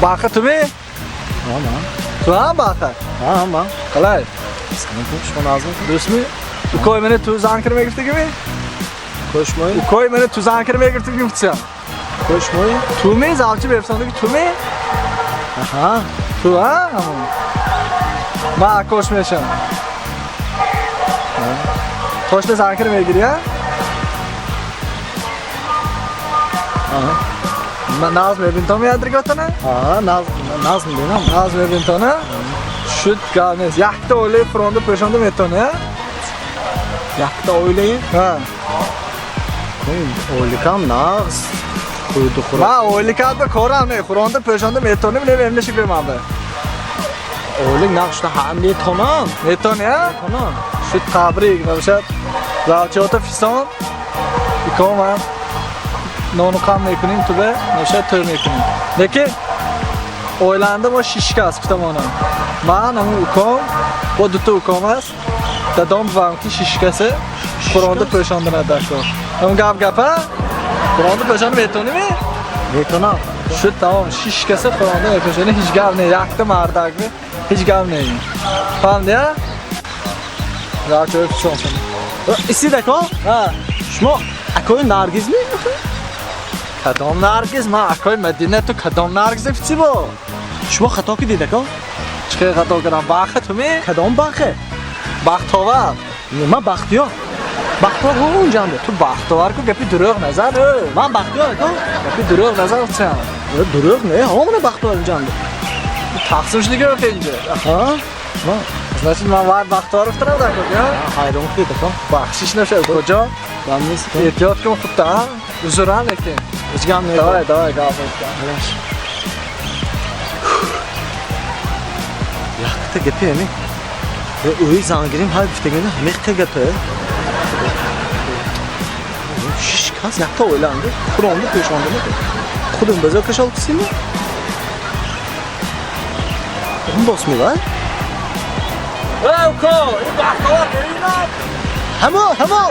Баха ту ми? Ҳа, ман. Ту ҳам баха? Ҳа, ман. Қалай? Салом, шумо нағзми? Дурустми? Укои мана ту зан кира мегирифтагими? Укои шумои? Укои мана ту зан кира мегирифтагими гуфтисям. Укои шумои? Ту ми? Завчи бефсондиги ту ми? Аҳа. Ту ҳа? Ҳамон. Ман акош мешавам. Тошна зан кира мегирӣ, ҳа? Аҳа. Нағз мебинтон ядриготана? Ҳа, нағз мебинам. Нағз мебинтона? Шуд гап нест. Якта оилаи фуронда пӯшонда метавонӣ, ҳа? Якта оилаи? Ҳа. Ойликам нағз. Хӯрду хӯрок. Ман ойликат ба корам не, хуронда пӯшонда метавонем, не мемнеши беманда. Ойлик нағз шуда ҳа метавонам. Метавонӣ, ҳа? Метавонам. Шуд табрик, набошад. Завчиёта фисон. Иком ман нону қам мекунем тубе, набошад тӯй мекунем. Лекин оиланда мо шиш кас кутамонам. Ман ҳамун уком, бо дута уком аст. Дадом бувам ки шиш касе хуронда пӯшонда надако. Ҳамун гап гап, ҳа? Хуронда пӯшонда метавонӣ? Метавонам. Шуд тамом, шиш касе хуронда мепӯшонӣ, ҳеҷ гап не, якта мардак не, ҳеҷ гап не. Фаҳмидӣ, ҳа? Завчиёи фисон. Истид ако? Ҳа. Шумо акои Наргиз ми? Кадом Наргиз? Ман акои Мадина, ту кадом Наргиз фици бо? Шумо хато кардед ако? Чӣ хел хато кардам? Баха ту ми? Кадом бахе? Бахтовар. Не, ман Бахтиёр. Бахтовар ҳо унҷанда. Ту Бахтовар ку гапи дурӯғ назан, ӯ. Ман Бахтиёр ако. Гапи дурӯғ назан, чам. Дурӯғ не, ҳо мана Бахтовар унҷанда. Тақсим шудига охи инҷа. Аҳа. Ма, значит ман вай Бахтовар уфтарам дар куҷо? Ҳайрон кардед ако. Бахшиш нашав, куҷо? Гап нест. Эҳтиёт кун худта, ҳа? Узран лекин. Ҳеҷ гап не. Давай, давай, гап нест. Якта гапе ами. Ӯи зангирим ҳар гуфтагина ҳамеққа гапе. Шиш кас якта оиланди. Хуронди пӯшонди. Худум базо кашол кисими? Ун босми вай? Эй, уко, ин Бахтовар мебинад? Ҳамо, ҳамо.